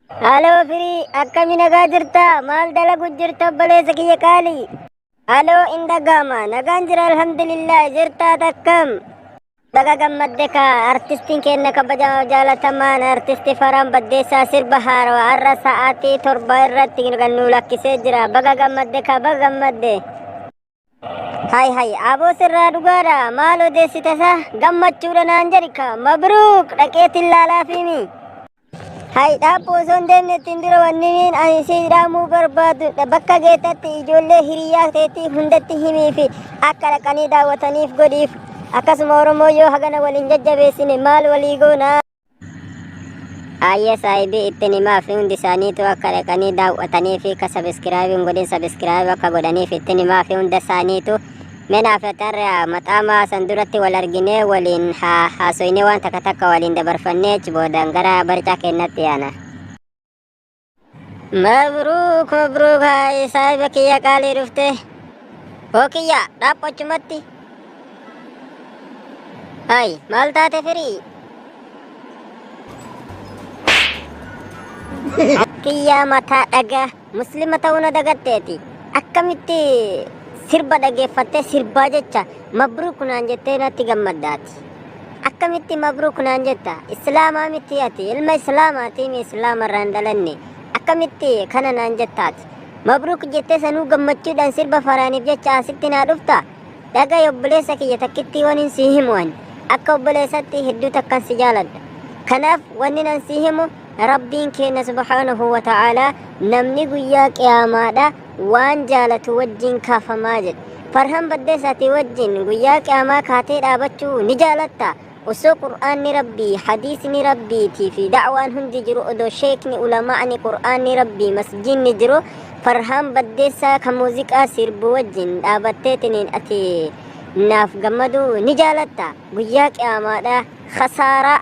Aloo firii, akkami nagaa jirta? Maal dalagu jirta obboleessa kiyya qaali? Aloo, in dhaga'ama. Nagaan jira alhamdulillah, jirtaa takkam? Baga gammadde kaa, artistiin keenya kabajamaa jaalatamaan artisti Farhaan Baddeessaa sirba haarawaa har'a sa'aatii 7 irratti kan nu lakkisee jira. Baga gammadde kaa, baga gammadde. Hay hay, aboo sirraa dhugaadha, maal odeessita sa gammachuudha naan jedhi kaa, mabruuk, dhaqeetiin laalaafimi. Hay dhaabbu, osoo hin deemne ittiin dura wanni niin ani si dhaamuu barbaadu, bakka geettatti ijoollee hiriyaa teetii hundatti himii fi akka dhaqanii daawwataniif godhiif. Akkasuma Oromoo yoo hagana waliin jajjabeessine maal walii goona? Ayyee saahibii, ittiin himaa fi hundi isaaniitu akka dhaqanii daawwatanii fi akka subscribe hin godhin subscribe akka godhaniif ittiin himaa fi hunda isaaniitu. Mee naaf maxaamaa san duratti wal arginee waliin haa haasoynee, waan takka takka waliin dabarfannee achi boodaan gara barcaa kennatti yaana. Mabruuk, mabruuk, haa saahiba kiyya qaalii dhufte. Hoo kiyya, dhaaphachumatti. Hay, maal taate firii? Kiyyaa mataa dhagaa, muslima ta'uu na dagatteeti. Akkamitti sirba dhageeffattee sirbaa jecha mabruuk naan jettee natti gammaddaati? Akkamitti mabruuk naan jetta? Islaamaa miti ati, ilma islaamaati mi, islaama irraa hin dhalanne. Akkamitti kana naan jettaati? Mabruuk jettee sanuu gammachuudhaan sirba faraaniif jecha asitti naa dhufta? Dhaga'i obboleessa kiyya, takkittii waniin sii himu, ani akka obboleessatti hedduu takkan si jaaladha. Kanaaf wanni nan sii himu, Rabbiin keenya subhaanahu wa ta'aalaa namni guyyaa qiyaamaadha waan jaalatu wajjin kaafamaa jedhe. Farhan Baddeessaatii wajjin guyyaa qiyaamaa kaatee dhaabachuu ni jaalatta? Osoo Qur'aanni Rabbii, hadiisni Rabbiitii fi da'waan hundi jiru, odoo sheekni, ulamaa'ni, Qur'aanni Rabbii, masjiinni jiru, Farhaan Baddeessaa kan muuziqaa sirbu wajjin dhaabatteetiniin ati naaf gammaduu ni jaalatta? Guyyaa qiyaamaadha khasaaraa.